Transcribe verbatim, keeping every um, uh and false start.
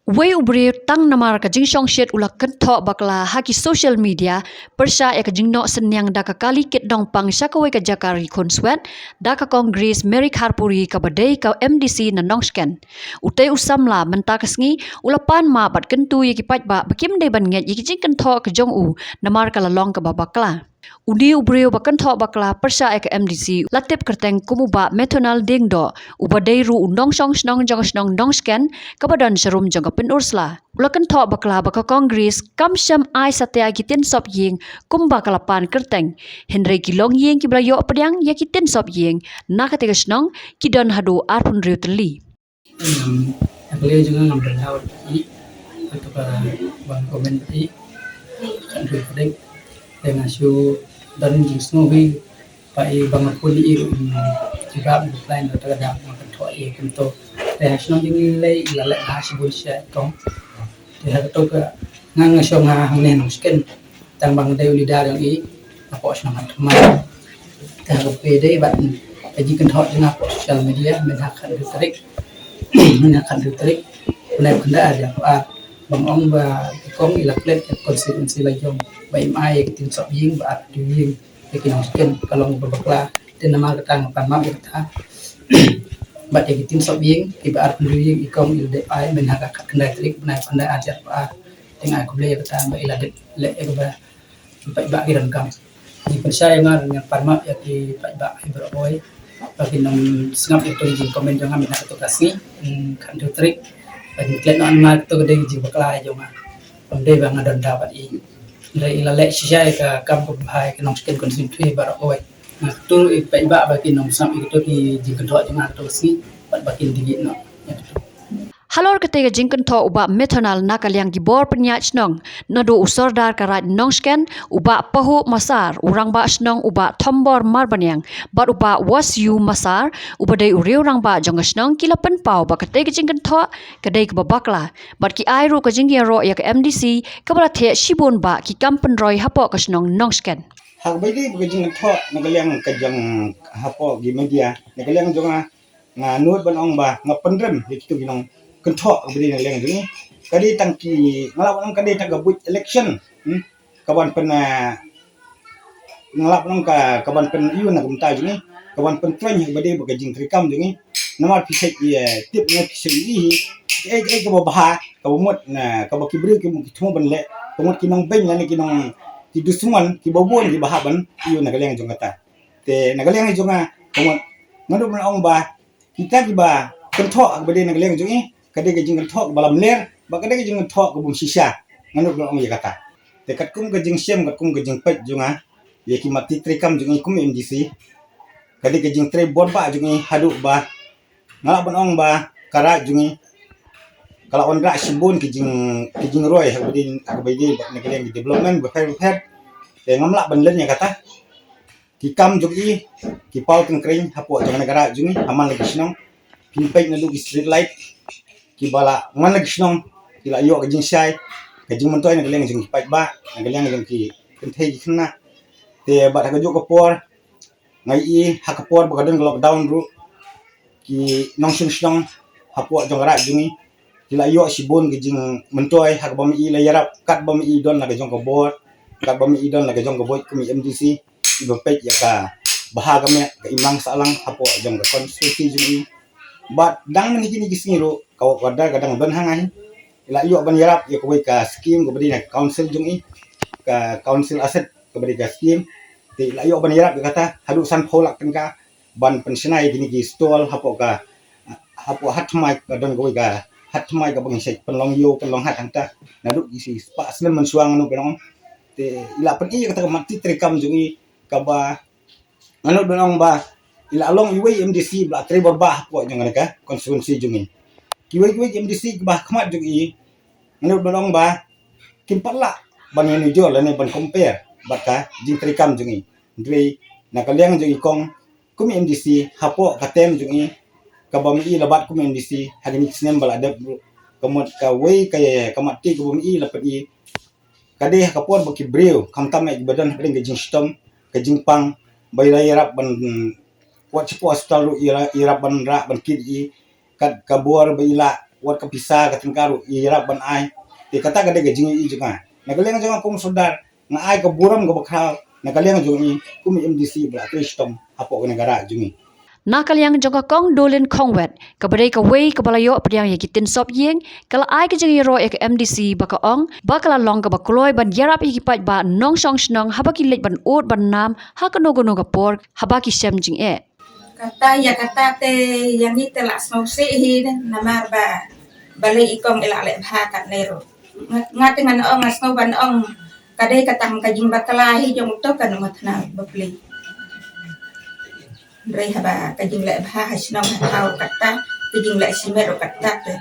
Uwei u briew tang namar ka jingshongshit u la kynthoh bakla ha ki social media pyrshah ïa ka jingnoh synñiang da ka kali kit nongpang sha kawei ka jaka ri khunswet da ka Congress Mary Kharpuri kaba dei ka M D C na Nongshken. Utei u samla mynta ka sngi u la pan map bad kyntu ïa ki paidbah ba kim dei ban ngeit ïa ki jingkynthoh ka jong u namar ka la long kaba bakla. Une u briew ba kynthoh bakla pyrshah ïa ka M D C la tip kyrteng kum u Bah Methonal Diengdoh, uba dei ruh u nongshong shnong jong ka shnong Nongshken kaba don sharum jong ka Pynursla. U la kynthoh bakla ba ka Congress kam shym ai satia ïa ki tin sop ïing kumba ka la pan kyrteng, hynrei ki longïing kiba la ïoh pdiang ïa ki tin sop ïing na katei ka shnong ki don haduh arphew hynriew tylli. Em, na ka liang jong nga ngam don daw ïa, ha kaba ban comment ïa, khatar khatar. Te nga shu don jingsngew hi, ba i ba nga pun ïa, em, jubab reply na kata ka daw nga kynthoh ïa kumto. Te ha shnong jong ngi lei i la leh ha shibun sha i kong. Te ha kato ka nga nga shong ha hangne Nongshken. Tang ba nga dei u leader jong i hapoh shnong Hatthymmai. Te ha kaba dei bad ka jingkynthoh jong nga hapoh social media, mynta khathynriew tarik, mynta khathynriew tarik u bnai khyndai ar hajar arphew ar, ba nga ong ba i kong i la klet ïa ka constituency la jong ba im ai ïa ki tin sop ïing ba arphew hynriew ïing ïa ki Nongshken, ka long kaba bakla. Te namar kata nga pan map ïa kata. Bad ïa ki tin sop ïing kiba arphew hynriew ïing i kong i la dep ai mynta ka khatkhyndai tarik bnai khyndai ar hajar arphew ar. Te nga ai khublei ïa kata ba i la dep leh ïa kaba ki paidbah ki donkam. Jingpynshai nga, nga pan map ïa ki paidbah hi baroh kawei ba kin ym sngap ïa kato ka jingcomment jong nga mynta kato ka sngi, hmm, khathynriew tarik. Ba kin klet noh namar kato ka dei ka jingbakla jong nga. Kam dei ba nga don daw bad i. Hynrei i la leh shisha ïa ka kam kaba bha ïa ka Nongshken constituency baroh kawei. Nga kyntu ïa ki paidbah ba kin ym sngap ïa kato ki jingkynthoh jong nga kato ka sngi bad ba kin dih noh ïa kato. Halor katei ka jingkynthoh u Bah Methonal na ka liang ki bor pynïaid shnong, naduh u Sordar ka Raid Nongshken, u Bah Pahuh Massar, u Rangbah Shnong u Bah Thombor Marbaniang bad u Bah Wasiu Massar uba dei u riew rangbah jong ka shnong, ki la pynpaw ba katei ka jingkynthoh ka dei kaba bakla bad ki ai ruh ka jingïaroh ïa ka M D C kaba la thiah shibun bah ki kam pynroi hapoh ka shnong Nongshken. Ha kaba ïadei bad ka jingkynthoh na ka liang ka jong hapoh ki media, na ka liang jong nga, nga nud ban ong ba nga pynrem ïa kito ki nongkynthoh kaba dei na ka liang jong ngi. Ka dei tang ki, nga lah ban ong ka dei tang ka buit election, hmm, ka ban pyn, ah, nga lah ban ong ka, ka ban pyn ïoh na ka bynta jong ngi, ka ban pyntrei ha kaba dei bad ka jingtreikam jong ngi. Namar phi sa ïa tip ne phi sa ïa i hi, kaei kaei kaba bha, kaba mut na, kaba ki briew ki mut ki thmu ban leh, ka mut ki nongbeiñ lane ki nong, ki dushmon kiba bun kiba hap ban ïoh na ka liang jong kata. Te na ka liang jong nga, ka mut, nga nud ban ong ba kita kiba kynthoh kaba dei na ka liang jong i, ka dei ka jingkynthoh kaba lamler bad ka dei ka jingkynthoh kaba ym shisha. Nga nud ban ong ïa kata. Te katkum ka jingshem, katkum ka jingpeit jong nga ïa ki matti treikam jong i kum M D C, ka dei ka jingtrei bor bah jong i haduh ba nga lah ban ong ba ka raid jong i ka la wanrah shibun ki jing, ki jingroi ha kaba dei, ha kaba dei na ka liang ki development bapher bapher. Te ngam lah ban len ïa kata. Ki kam jong i ki paw tyngkring hapoh jong kane ka raid jong i, ha man la ki shnong. Phin peit naduh ki street light kiba la man la ki shnong, ki la ïoh ka jingshai, ka jingmyntoi na ka liang jong ki paidbah, na ka liang jong ki kynthei ki khynnah. Te bad ha kajuh ka por, nga ïohi ha ka por ba ka don ka lockdown ruh, ki nongshong shnong hapoh jong ka raid jong i ki la ïoh shibun ka jingmyntoi ha kaba ma i la ïarap, katba ma i don la ka jong ka bor, katba ma i don la ka jong ka buit kum i M D C, iba peit ïa ka bha ka miat ka imlang sahlang hapoh jong ka constituency jong i. Bad dang mynne kine ki sngi ruh ka work order ka dang don ha nga hi. I la ïoh ban ïarap ïa kawei ka scheme kaba dei na ka council jong i, ka council asset kaba dei ka scheme. Te i la ïoh ban ïarap ïa kata haduh sanphew lak tyngka ban pynshna ïa kine ki stall hapoh ka, hapoh Hatthymmai, ka don kawei ka Hatthymmai kaba ngi sa pynlong ïew pynlong hat hangta. Naduh ki spah snem mynshuwa nga nud ban ong. Te i la pyni ïa kata ka matti treikam jong i kaba nga nud ban ong ba i la long iwei i M D C ba la trei bor bah hapoh jong kane ka constituency jong i. Kiwei kiwei ki M D C kiba ha khmat jong i, nga nud ban ong ba kim pat lah ban ïanujor lane ban compare bad ka jingtreikam jong i. Hynrei na ka liang jong i kong kum i M D C hapoh ka term jong i, kaba ma i la bat kum i M D C ha kine ki snem ba la dep ruh, ka mut kawei ka, ka matti kaba ma i la pyni ka dei ha ka por ba ki briew, khamtam eh kiba don hapdeng ka jingshitom, ka jingpang, ba i la ïarap ban, wat shapoh hospital ruh i la ïarap ban rah ban kit ïa i, kat ka bor ba i la Wat ka pisa ka tyngka ruh i rap ban ai. Te kata ka dei ka jingïohi jong nga. Na ka liang jong nga kum u sordar, nga ai ka burom kaba khraw na ka liang jong i kum i M D C ba la trei shitom hapoh kane ka rah jong i. Na ka liang jong ka Kong Dolin Khongwet, kaba dei kawei kaba la ïoh pdiang ïa ki tin sop ïing, ka la ai ka jingïaroh ïa ka M D C ba ka ong ba ka la long kaba kloi ban ïarap ïa ki paidbah nongshong shnong haba ki leit ban ud ban nam ha kano kano ka por haba ki shem jingeh. Kata ïa kata te ïa ngi te la sngewsih hi de, namar ba balei i kong i la leh bha katne ruh. Nga, nga te ngan ong, nga sngew ban ong ka dei ka tang ka jingbakla hi jong uto ka nongthnat bapli. Hynrei haba ka jingleh bha ha shnong ha thaw kata, ka jingleh shimet ruh kata te.